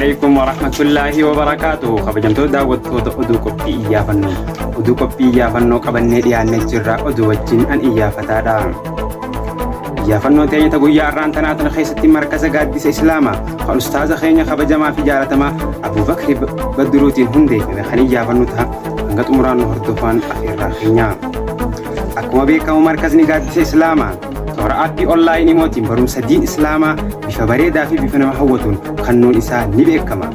Alaikum warahmatullaahi wabarakaatuh. Kabajamtoota daawwattoota oduu qophii iyyaafannoo. Oduu qophii iyyaafannoo qabannee dhiyaannee jirra. Oduu wajjin an iyyaafataadha. Iyyaafannoon teenya ta guyyaa har'aan tanaa tana keessatti markaza gaaddisa Islaamaa kan ustaaza keenya kabajamaa fi jaalatamaa Abubakri Badruutiin hundeeffame kan iyyaafannu ta'a. Hanga xumuraan nu hordofaan afeerraa keenya. Akkuma beekamu markazni gaaddisa Islaamaa toora aappii onlaayinii mootiin barumsa diin Islaamaa bifa bareedaa fi bifa nama hawwatuun kennuun isaa ni beekama.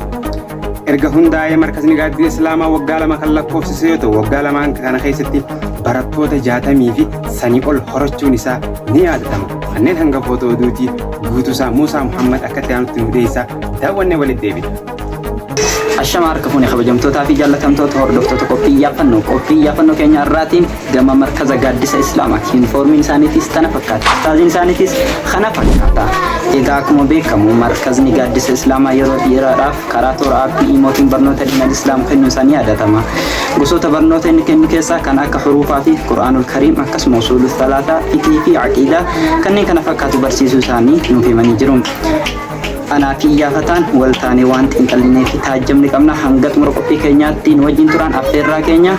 Erga hundaa'ee markazni gaaddisa Islaamaa waggaa 2 kan lakkoofsise yoo ta'u waggaa lamaan kana keessatti barattoota 60 fi sanii ol horachuun isaa ni yaadatama. Kanneen hangafoota oduutii guutuusaa Muusaa Muhammad akkatti aanutti nu dhiyeessa daawwannee walitti deebina. Ashama harka fuune kabajamtootaa fi jaallatamtoota hordoftoota qophii iyyaafannoo. Qophii iyyaafannoo keenya har'aatiin gama markaza gaaddisa Islaamaati. Yuunifoormiin isaaniitis kana fakkaata. Ustaaziin isaaniitis kana fakkaata. Egaa akkuma beekamu markazni gaaddisa Islaamaa yeroo dheeraadhaaf karaa toora aappii imootiin barnoota diinal Islaam kennuun isaa ni yaadatama. Gosoota barnoota inni kennu keessaa kan akka huruufaa fi Qur'aanul Kariim akkasuma usuulu salaataa, fiqhii fi aqiidaa kanneen kana fakkaatu barsiisuu isaanii nuuf himanii jiru. Anaa fi iyyaafataan wal taanee waan xiinxallinee fi taajjabne qabna. Hanga xumura qophii keenyaatti nu wajjin turaan affeerraa keenya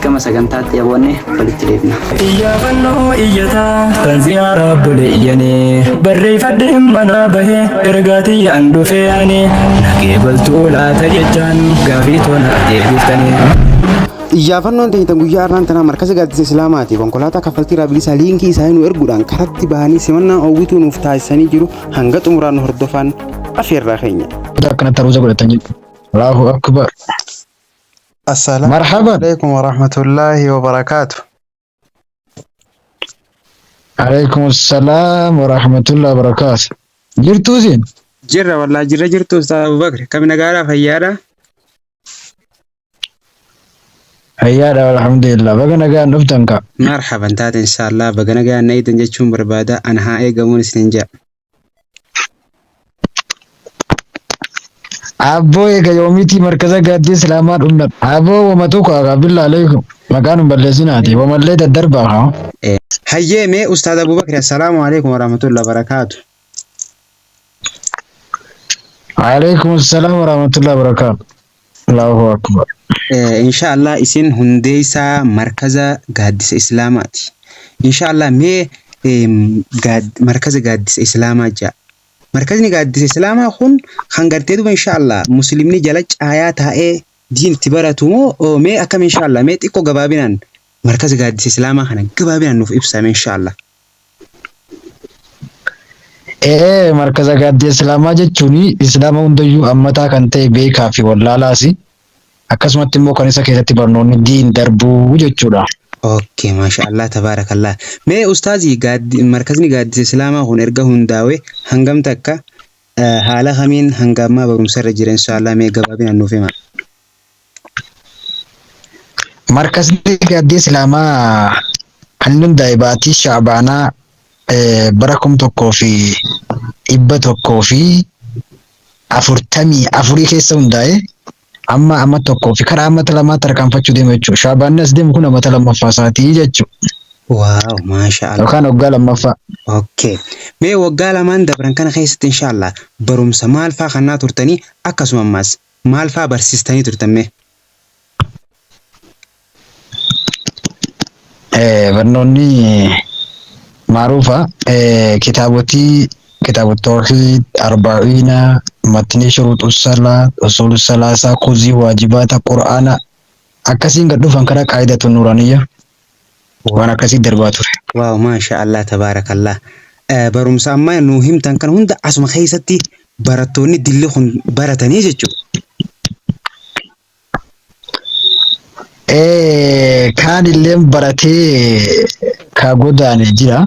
gama sagantaatti yaboonne walitti deebina. Iyyaafannoo iyyataa tan ziyaaraa obboleeyyanii barreeffadheen manaa bahee ergaa tiyyaan dhufee ani nagee baltuu laata jechaan gaafii toona deebiftanii. Iyyaafannoon teenya tan guyyaa har'aan tanaa markaza gaaddisa Islaamaati. Konkolaataa kaffaltii irraa bilisaa liinkii isaanii nu erguudhaan karatti bahanii simannaa oowwituu nuuf taasisanii jiru. Hanga xumuraan nu hordofaan afeerraa keenya. Akkanatti aruuza godhatan jedhu. Allahu akbar. Assalaamu Marhaban. alaikum warahmatullaahi wabarakaatu. Alaikum salaam wa rahmatullahi wa barakaatu. Jirtuu isin? Jirra wallaa jirra jirtu Ustaaz Abubakar kam nagaadhaa fayyaadha. Fayyaadha alhamdulillah. Baga nagaan dhuftan ka. Marhaban taate inshaallah baga nagaan na eegdan jechuun barbaada an haa eegamuun isinin jedha. Abboo eega yoomiitii markaza gaaddii islaamaa dhumna. Abboo wama tokko haa billaa alaikum. Maqaan hin balleessinaati. Wamallee daddarbaa haa. Hayyee mee Ustaaz Abubakar assalaamu alaikum warahmatullahi wabarakaatu. Alaikum salaam wa rahmatullahi wa barakaatu. Allahu akbar. Inshaallah isin hundeessaa markaza gaaddisa Islaamaati. Inshaallah mee markaza gaaddisa Islaamaa ja'a. Markazni gaaddisa Islaamaa kun kan gartee duba inshaallah muslimni jala caayaa taa'ee diin itti baratu moo mee akkam inshaallah mee xiqqoo gabaabinaan markaza gaaddisa Islaamaa kana gabaabinaan nuuf ibsaa mee inshaallah. Ee markaza gaaddisa Islaamaa jechuun Islaama hundayyuu ammataa kan ta'e beekaa fi wallaalaas akkasumatti immoo kan isa keessatti barnoonni diin darbuu jechuudha. Okay, masha Allah, tabaarakallah. Mee ustaazii gaaddi markazni gaaddisa Islaamaa kun erga hundaa'e hangam takka haala kamiin hanga ammaa barumsa irra jira inshallah mee gabaabinaan nuuf hima. Markazni gaaddisa Islaamaa kan inni hundaa'e baatii Shaabaanaa bara 1144 keessa hundaa'e amma amma tokkoo fi karaa amata lamaa tarkaanfachuu deema jechuudha. Shaabaanni as deemu kun amata lammaffaa isaatii jechuudha. Waaw, maasha Allah. Yookaan waggaa lammaffaa. Okay. Mee waggaa lamaan dabran kana keessatti inshallah barumsa maal faa kannaa turtanii akkasuma ammaas maal faa barsiistanii turtan mee? Barnoonni maaruufa kitaabotii kitaaba tawhiid arba'iina matnii shuruuxu salaa usuulu salaasaa kuzii waajibaata qur'aana akkasiin gad dhufan karaa qaayidatu nuuraniyya waan akkasii darbaa ture. Waaw maasha Allah tabaarakallah. Barumsa amma nuu himtan kan hunda asuma keessatti barattoonni dilli kun baratanii jechuudha. Kaan illee baratee ka godaane jira.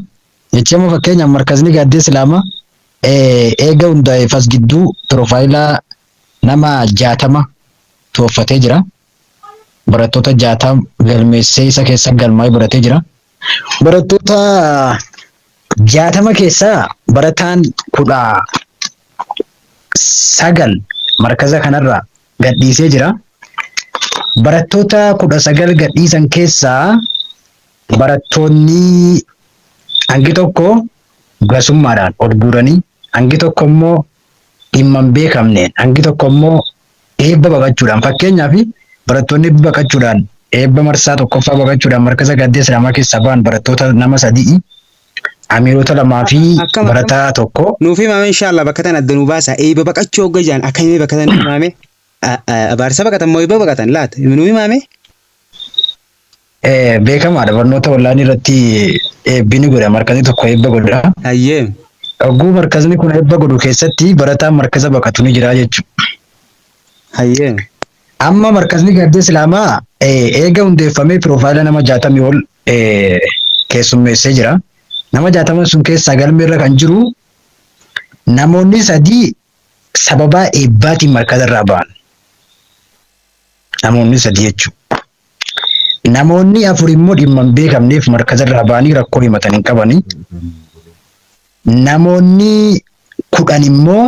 Jechi amma fakkeenyaaf markazni gaaddisa Islaamaa eega hundaa'e fas gidduu piroofaayilaa nama 60 tooffatee jira. Barattoota 60 galmeessee isa keessa galmaa'ee baratee jira. Barattoota 60 keessaa barataan 19 markaza kanarraa gadhiisee jira. Barattoota 19 gadhiisan keessaa barattoonni hangi tokko gasummaadhaan ol guuranii hangi tokko immoo dhimma hin beekamneen hangi tokko immoo eebba baqachuudhaan fakkeenyaaf barattoonni eebba baqachuudhaan eebba marsaa tokkoffaa baqachuudhaan markaza gaaddisa Islaamaa keessaa ba'an barattoota nama sadii, amiirota lamaa fi Akkam akkam barataa tokko. Nuuf himame inshallah bakka tan adda nu baasa. Eebba baqachuu hogga jaan akkamii bakka tan himame? Abaarsa baqatan moo eebba baqatan laata? Nuuf himame? Beekamaadha, barnoota onlaayinii irratti eebbi ni godha, markazni tokko eebba godha. Hayyee. Hogguu markazni kun eebba godhu keessatti barataan markaza baqatu ni jira jechuudha. Hayyee. Amma markazni gaaddisa Islaamaa eega hundeeffamee piroofaayila nama 60 ol keessummeessee jira. Nama 60 sun keessaa galmeerra kan jiru namoonni sadii sababaa eebbaatiin markaza irraa ba'an. Namoonni sadii jechuudha. Namoonni afur immoo dhimma hin beekamneef markaza irraa ba'anii rakkoo himatan hin qabani. Namoonni 10 immoo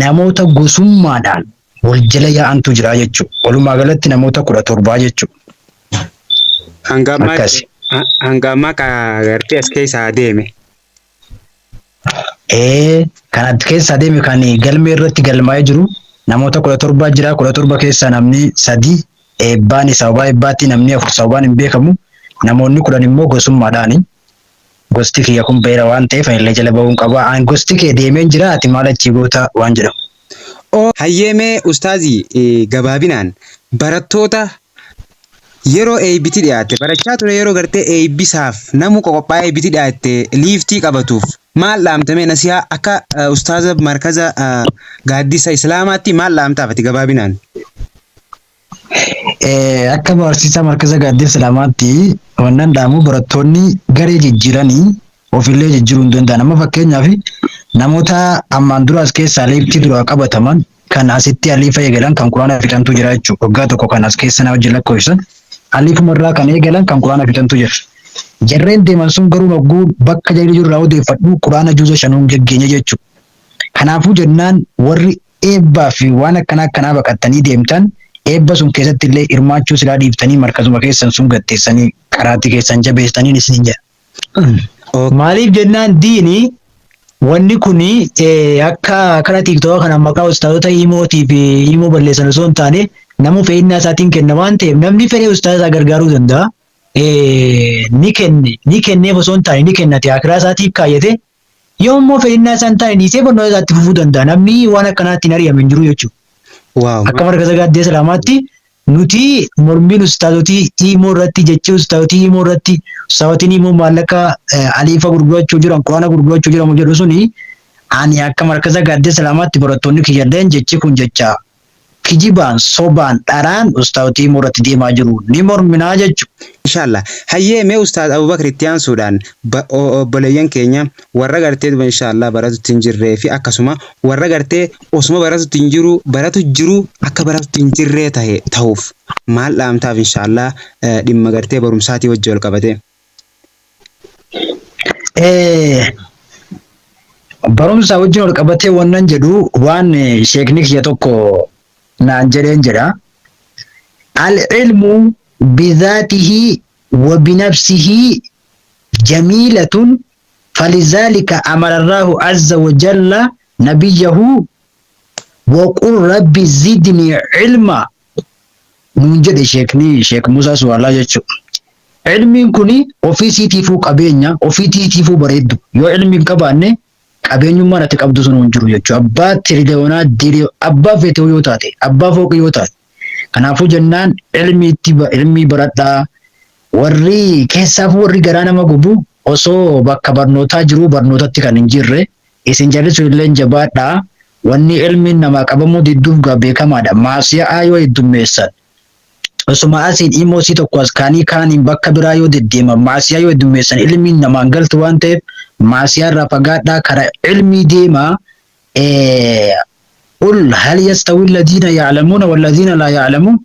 namoota gosummaadhaan wal jala yaa'antu jira jechuudha. Walumaa galatti namoota 17 jechuudha. Hanga ammaa Akkasi. Hanga ammaa ka gartee as keessaa deeme. Kan as keessaa deeme kan galmee irratti galmaa'ee jiru namoota 17 jira. 17 keessaa namni sadii eebbaan sababaa eebbaatti, namni afur sababaan hin beekamu. Namoonni 10 immoo gosummaadhaani. Gosti kiyya kun beera waan ta'eef anillee jala ba'uun qaba. An gosti kee deemeen jira, ati maal achii goota waan jedhamu. Hayyee, mee ustaazii, gabaabinaan barattoota yeroo eebbiti dhiyaatte barachaa ture, yeroo gartee eebbisaaf namu qophaa'ee eebbiti dhiyaatte liiftii qabatuuf maal dhaamtame? Nasihaa akka ustaaza markaza gaaddisa Islaamaatti maal dhaamtaaf ati gabaabinaan? Akka barsiisaa markaza gaaddisa Islaamaatti wannan dhaamu, barattoonni garee jijjiiranii ofillee jijjiiruu hin danda'an. Amma fakkeenyaaf namoota ammaan dura as keessaa liiftii duraa qabataman kan asitti aliifa eegalan kan quraana fixantu jira jechuudha. Waggaa tokko kan as keessa na wajjin lakkoofsan aliifuma irraa kan eegalan kan quraana fixantu jira. Jarreen deeman sun garuu hogguu bakka jarri jiru irraa odeeffadhu quraana juuza shanuun geggeenye jechuudha. Kanaafuu jennaan warri eebbaa fi waan akkanaa akkanaa baqattanii deemtan eebba sun keessatti illee hirmaachuu silaa dhiiftanii markazuma keessan sun gatteessanii qaraatii keessan jabeessanii isiniin jedha. Maaliif jennaan diini wanni kuni akka kara TikTok kana maqaa ustaazota imootii fi imoo balleessan osoo hin taane namuu fedhinnaa isaatiin kenna waan ta'eef namni fedhee ustaaza isaa gargaaruu danda'a. Ni kenne, ni kenneef osoo hin taane ni kennate, akiraa isaatiif kaayyate. Yoo immoo fedhinnaa isaa hin taane dhiisee barnoota isaatti fufuu danda'a. Namni waan akkanaatti hin ari'ame hin jiru jechuudha. Akka markaza gaaddisa Islaamaatti nuti mormiin ustaazotii imoo irratti, jechi ustaazotii imoo irratti, ustaazotiin imoo maallaqa aliifa gurgurachuu jiran, quraana gurgurachuu jiramu jedhu suni, ani akka markaza gaaddisa Islaamaatti barattoonni kiyyalleen jechi kun jecha kijibaan, sobaan, dharaan ustaazotii imoo irratti deemaa jiru ni morminaa jechuudha. Inshallah. Hayyee, mee ustaaz Abubakar, itti aansuudhaan obboleeyyan keenya warra gartee duba inshallah baratutti hin jirree fi akkasuma warra gartee osuma baratutti hin jiru baratu jiru akka baratutti hin jirree tahe ta'uuf maal dhaamtaaf inshallah dhimma gartee barumsaatii wajji wal qabate? Barumsa wajjin wal qabatee wannan jedhu waan sheekni kiyya tokko naan jedheen jedha. Al-ilmu bizaatihi wa binafsihi jamiilatun, falizaalika amara Allaahu azza wa jalla nabiyyahu wa qul rabbi zidni ilma nuun jedhe sheekni Sheek Musaa Suwaalaa jechuudha. Ilmiin kun ofii isiitiifuu qabeenya, ofii isiitiifuu bareeddu. Yoo ilmi hin qabaanne qabeenyummaan ati qabdu sun hin jiru jechuudha. Abbaa tiriliyoonaa abbaa feete yoo taate, abbaa fooqii yoo taate. Kanaafuu jennaan ilmiitti ilmii baradhaa. Warri keessaafuu warri garaa nama gubu osoo bakka barnootaa jiruu barnootatti kan hin jirre isin jallisu illee jabaadhaa. Wanni ilmiin namaa qabamuu didduuf gaa beekamaadha. Maasiyaa yoo heddummeessan, osuma asiin immoo si tokko as kaanii kaaniin bakka biraa yoo deddeeman, maasiyaa yoo heddummeessan ilmiin namaan galtu waan ta'eef maasiyaa irraa fagaadhaa, karaa ilmii deemaa. Qul hal yastawi alladhiina ya'lamuuna walladhiina laa ya'lamuun.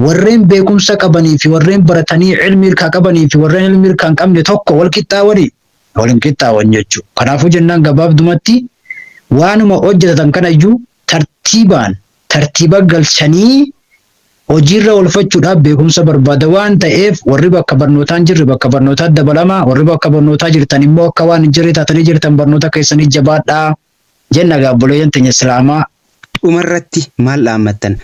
Warreen beekumsa qabanii fi warreen baratanii ilmii hirkaa qabanii fi warreen ilmii hirkaa hin qabne tokko wal qixxaawanii wal hin qixxaawan jechuudha. Kanaafuu jennaan gabaabdumatti waanuma hojjetatan kanayyuu tartiibaan tartiiba galchanii hojiirra oolfachuudhaaf beekumsa barbaada waan ta'eef warri bakka barnootaa hin jirre bakka barnootaa dabalamaa, warri bakka barnootaa jirtan immoo akka waan hin jirre taatanii jirtan barnoota keessanii jabaadhaa. Jenna gaa obboleeyyan teenya Islaamaa. Dhumarratti maal dhaammattan?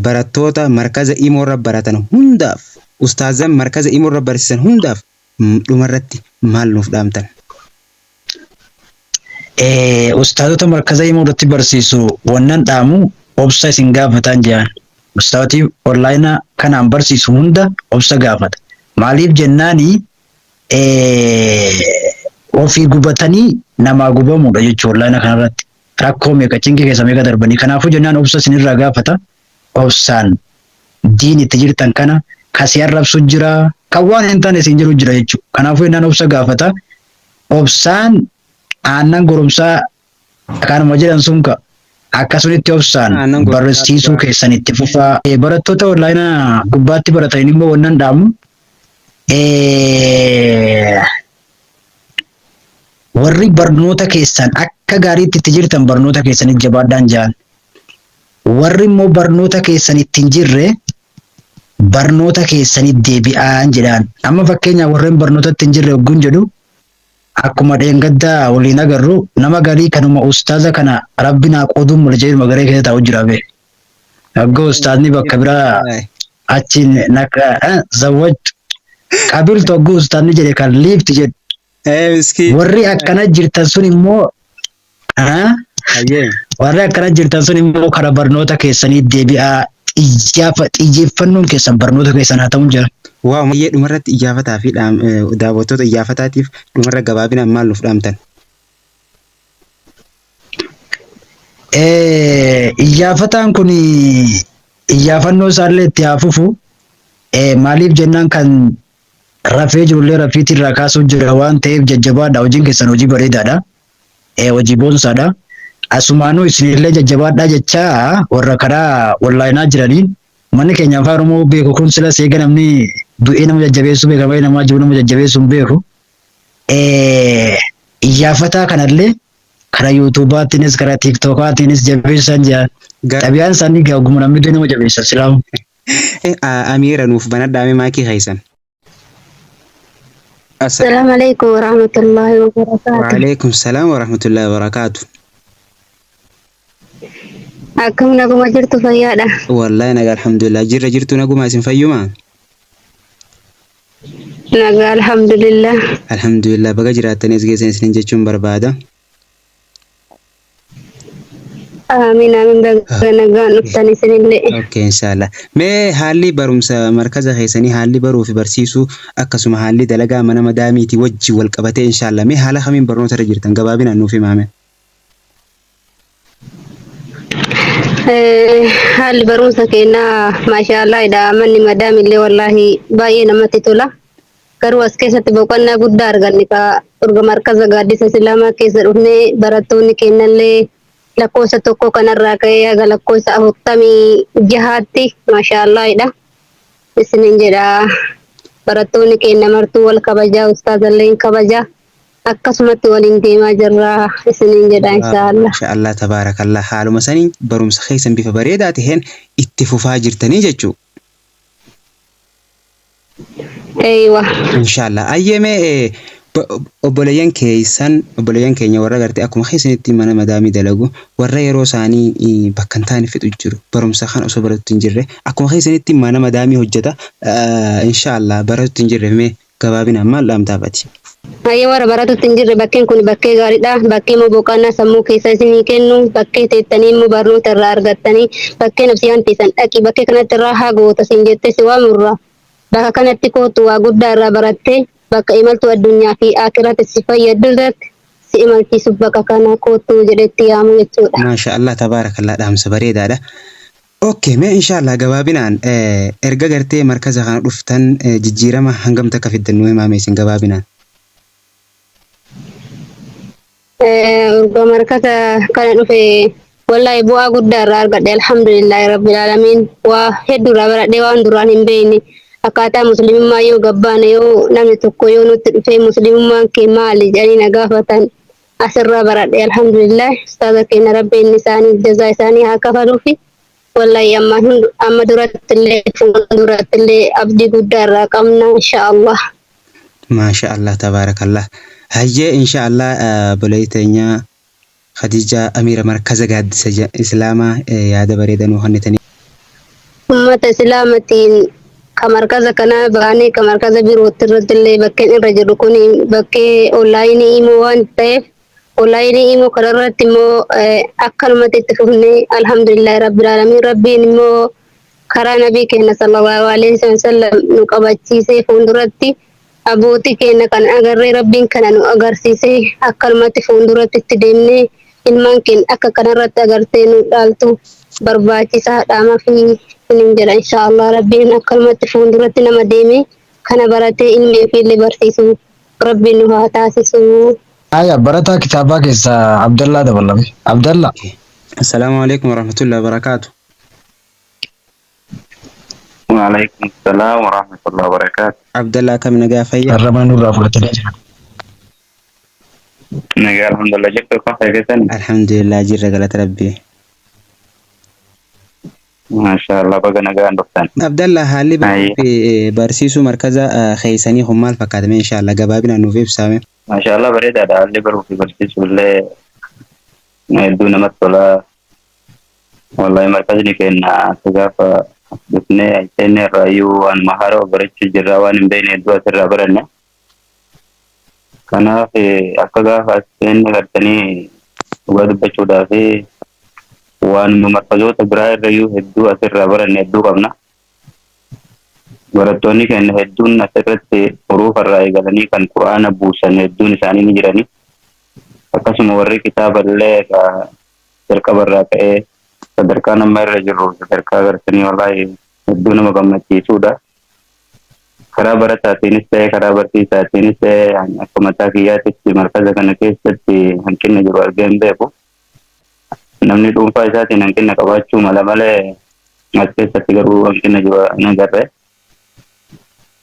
Barattoota markaza imo irra baratan hundaaf, ustaazan markaza imo irra barsiisan hundaaf dhumarratti maal nuuf dhaamtan? Ustaazota markaza imo irratti barsiisu wannan dhaamu obsa isin gaafatan jedhan. Ustaazotii onlaayina kanaan barsiisu hunda obsa gaafata. Maaliif jennaani ofii gubatanii namaa gubamuudha jechuudha onlaayina kanarratti. Rakkoo meeqa cinqii keessa meeqa darbanii. Kanaafuu jennaan obsa isinirraa gaafata. Obsaan diin itti jirtan kana kasi arrabsu jira. Kan waan hin taane isin jiru jira jechuudha. Kanaafuu jennaan obsa gaafata. Obsaan aannan goromsaa kanuma jedhan sun ka akkasumatti obsaan Aannan goromsaa barsiisuu dhugaa. keessan itti fufaa. Barattoota onlaayina gubbaatti baratan immoo wannan dhaamu warri barnoota keessan akka gaariitti itti jirtan barnoota keessanitti jabaadhaan ja'an. Warri immoo barnoota keessan itti hin jirre barnoota keessanitti deebi'aan jedhaan. Amma fakkeenyaaf warreen barnoota itti hin jirre hogguun jedhu akkuma dheengaddaa waliin agarru nama garii kanuma ustaaza kana rabbi naa qooduun mala jedhuma garee keessa taa'u jira bee. Hogga ustaazni bakka biraa achiin naka zawwajtu qabiltu hogguu ustaazni jedhe kan liifti jedhu. Miskiin. Warri akkana jirtan sun immoo Hayyee. warri akkana jirtan sun immoo karaa barnoota keessanii deebi'aa xiyyeeffannoon keessan barnoota keessan haa ta'uun jira. Waaw hayyee dhumarratti iyyaafataa fi daawwattoota iyyaafataatiif dhumarra gabaabinaan maal nuuf dhaamtan? Iyyaafataan kun iyyaafannoo isaallee itti haa fufu. Maaliif jennaan kan rafee jirullee rafiitii irraa kaasuu jira waan ta'eef jajjabaadha. Hojiin keessan hojii bareedaadha. Hojii boonsaadha. Asumaanuu isinillee jajjabaadhaa jechaa warra karaa onlaayinaa jiraniin manni keenya afaan Oromoo beeku kun sila seega namni du'ee nama jajjabeessuu beeka malee namaa jiru nama jajjabeessuu hin beeku. Iyyaafataa kanallee karaa yuutuubaatiinis karaa tiiktookaatiinis jabeessan jira. Xabiyaan isaanii gaaguma namni du'e nama jabeessa silaamu. Amiira nuuf banadhaa mee maakii keessan. Assalamu alaikum warahmatullahi wabarakatuh. Waalaikum salaam warahmatullahi wabarakatuh. Akkam naguma jirtu fayyaadha. Wallahi nagaa alhamdulillah jirra jirtu naguma isin fayyuma? Nagaa alhamdulillah. Alhamdulillah baga jiraattanis geessan isinin jechuun barbaada. Amiin amiin baga nagaan dhuftan isinillee. Okay inshallah. Mee haalli barumsa markaza keessanii haalli baruu fi barsiisuu akkasuma haalli dalagaa mana madaamiitii wajjin wal qabatee inshallah mee haala kamiin barnoota irra jirtan gabaabinaan nuuf himaame. Haalli barumsa keenyaa maashaallah manni madaamillee wallaahi baay'ee namatti tola. Garuu as keessatti boqonnaa guddaa arganne ka urga markaza gaaddisa Islaamaa keessa dhufnee barattoonni keenyallee lakkoofsa tokko kanarraa ka'ee haga lakkoofsa 46tti maashaallaahidha. Isinin jedha barattoonni keenya martuu wal kabajaa ustaazallee hin kabajaa akkasumatti waliin deemaa jirra isinin jedha inshaallah. Maashaallah tabaarakallah haaluma saniin barumsa keessan bifa bareedaa taheen itti fufaa jirtanii jechuudha. Eeywa. Inshallah. Ayyee obboleeyyan keessan obboleeyyan keenya warra gartee akkuma keessanitti mana madaamii dalagu warra yeroo isaanii bakka hin taane fixu jiru barumsa kan osoo baratu hin jirre akkuma keessanitti mana madaamii hojjeta inshallah baratu hin jirre mee gabaabinaan maal dhaamtaafati? Ayyee warra baratutti hin jirre bakkeen kun bakkee gaariidha. Bakkee immoo boqonnaa sammuu keessa isinii kennu bakkee teettanii immoo barnoota irraa argattanii bakkee nafsiyaan teessan dhaqi bakkee kanatti irraa haa goota siin jettee si waamurra. Bakka kanatti kootu waa guddaa irraa barattee bakka imaltuu addunyaa fi akiraatti si fayyaddu irratti si imalchiisuuf bakka kana kootu jedhetti yaamu jechuudha. Maasha Allah tabaarakallah dhaamsa bareedaadha. Okay mee inshallah gabaabinaan erga gartee markaza kana dhuftan jijjiirama hangam takka fiddan nuu himaa mee isin gabaabinaan. Erga markaza kana dhufe wallahi bu'aa guddaa irraa argadhe alhamdulillahi rabbil alamin waa hedduu irraa baradhe waan duraan hin beekne akkaataa muslimummaa yoo gabbaane yoo namni tokko yoo nutti dhufe muslimummaan kee maali jedhanii na gaafatan asirraa baradhe alhamdulillah ustaaza keenya rabbiin isaanii jazaa isaanii haa kafaluufi wallahi amma duratti illee fuulduratti illee abdii guddaa irraa qabna insha Allah. Maasha Allah tabaarakallah. Hayyee insha Allah obboleeyyi teenya Khadiijaa Amiira Markaza Gaaddisa Islaamaa yaada bareedaa nuu kennitanii. Ummata Islaamatiin ka markaza kanaa baanee ka markaza birootti irratti illee bakkeen irra jiru kun bakkee onlaayinii immoo waan ta'eef, onlaayinii immoo kanarratti immoo akkanumatti itti fufnee, alhamdulillahi rabbil alamin, Rabbiin immoo karaa nabii keenya sallallahu alaihi wasallam nu qabachiisee, fuulduratti abbootii keenya kan agarree Rabbiin kana nu agarsiisee, akkanumatti fuulduratti itti deemnee ilmaan keenya akka kanarratti agartee nu dhaaltu barbaachisaa dhaamaa fi inin jedha. Inshaallah Rabbiin akkanumatti fuulduratti nama deeme kana baratee ilmi ofiillee barsiisu Rabbiin nu haa taasisu. Aya, barataa kitaabaa keessaa Abdallaa dabalame. Abdallaa. Assalaamu alaikum warahmatullahi wabarakaatu. Waalaikum salaam warahmatullahi wabarakatuh. Abdallaa, akkam, nagaa, fayyaa? Arrabaa nurraa fudhatanii jiran. Nagaa, alhamdulillah, jirtu kan keessan? Alhamdulillah, jirra, galata Rabbii. Masha Allah, baga nagaan dhuftan. Abdallaa, haalli baruu fi barsiisuu markaza keessanii kun maal fakkaata mee inshaallah gabaabinaan nuuf ibsaame? Masha Allah, bareedaadha, haalli baruu fi barsiisuu illee hedduu namatti tola. Wallahi markazni keenya akka gaafa dhufnee seenne irraayyuu waan haaraa barachuu jirra, waan hin beekne hedduu asirraa baranne. Kanaaf akka gaafa as seenne gartanii dhugaa dubbachuudhaaf waan markazoota biraa irrayyuu hedduu asirraa baranne hedduu qabna. Barattoonni keenya hedduun asirratti huruufarraa eegalanii kan Qur'aana buusan hedduun isaanii ni jirani. Akkasuma warri kitaaba illee jalqabarraa ka'ee sadarkaa nama irra jirru sadarkaa gartanii wallaahi hedduu nama gammachiisudha. Karaa barataatiinis ta'e, karaa barsiisaatiinis ta'e, akka mataa kiyyaatitti markaza kana keessatti hanqinni jiru argee hin beeku. Namni dhuunfaa isaatiin hanqina qabaachuu mala malee, as keessatti garuu hanqina jiru hin agarre.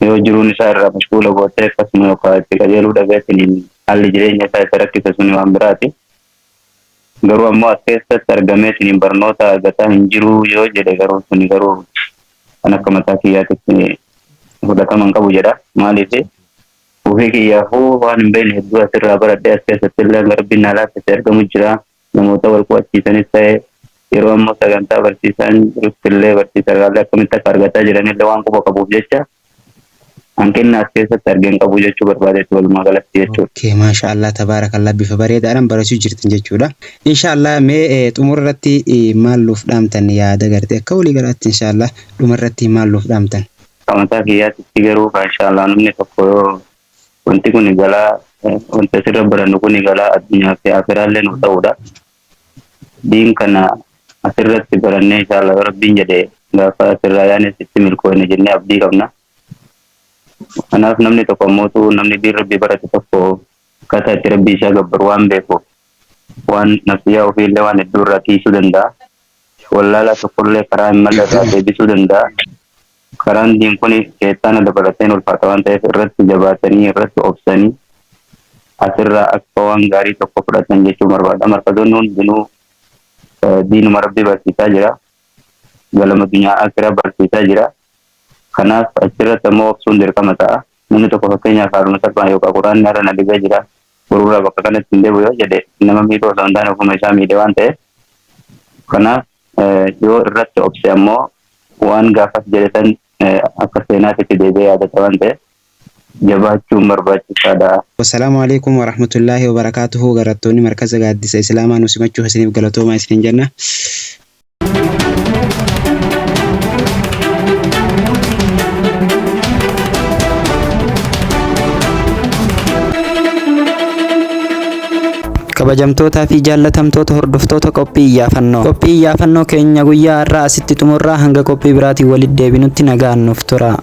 Yoo jiruun isaa irraa mashguula gootee akkasuma yookaan itti qajeeluu dhabeetiin haalli jireenya isaa isa rakkisa, suni waan biraati. Garuu ammoo as keessatti argameetiin barnoota argataa hin jiru yoo jedhe garuu, suni garuu kan akka mataa kiyyaatitti fudhatama hin qabu jedha. Maaliif, ofii kiyyaafuu waan hin beekne hedduu asirraa baradhee, as keessatti illee Rabbiin na laaffise argamu jira. Namoota wal qo'achiisanis ta'e, yeroo ammoo sagantaa barsiisaan jirutti illee barsiisarraallee akkamitti akka argataa jiranillee waan quba qabuuf jecha, hanqinna as keessatti argeen qabu jechuu barbaadetti walumaa galatti jechuudha. Okay, maasha Allah, tabaarakallah, bifa bareedaadhaan barachuu jirtan jechuudha. Inshaallah, mee xumura irratti maal nuuf dhaamtan, yaada gartee akka walii galaatti inshaallah dhuma irratti maal nuuf dhaamtan? Mataa kiyyaatitti garuu inshaallah namni tokko yoo wanti kun galaa, wanti asirra barannu kun galaa addunyaa fi akiraallee nu ta'udha. Diin kana asirratti barannee, inshaallah Rabbiin jedhe gaafa asirraa yaanis itti milkoofne jennee abdii qabna. Kanaaf namni tokko ammootu namni diin Rabbii barate tokko akkaataa itti Rabbii isaa gabbaru waan beekuuf, waan nafsiyyaa ofiillee waan hedduu irraa tiisuu danda'a. Wallaalaa tokkollee karaa hin malle irraa deebisuu danda'a. Karaan diin kun sheexaana dabalateen ulfaata waan ta'eef, irratti jabaatanii irratti obsanii asirraa akka waan gaarii tokko fudhatan jechuu barbaada. Markazoonni hundinuu diinuma Rabbii barsiisaa jira. Galama addunyaa akiraa barsiisaa jira. Kanaaf achirratti ammoo obsuun dirqama ta'a. Namni tokko fakkeenyaaf haaluma salphaan yookaan Quraanni har'a na dhibee jira, borurraa bakka kanatti hin deebi'u yoo jedhe, nama miidhuu osoo hin taane ofuma isaa miidhe waan ta'eef, kanaaf yoo irratti obse ammoo waan gaafas jedhe san akka seenaatitti deebi'ee yaadata waan ta'eef, jabaachuun barbaachisaadha. Wassalaamu alaikum warahmatullaahi wabarakaatuhu. Barattoonni markaza Gaaddisa Islaamaa nu simachuu isiniif galatoomaa isiniin jenna. Kabajamtootaa fi jaallatamtoota hordoftoota qophii iyyaafannoo. Qophii iyyaafannoo keenya guyyaa har'aa asitti xumurraa, hanga qophii biraatiin walitti deebinutti nagaan nuuf tura.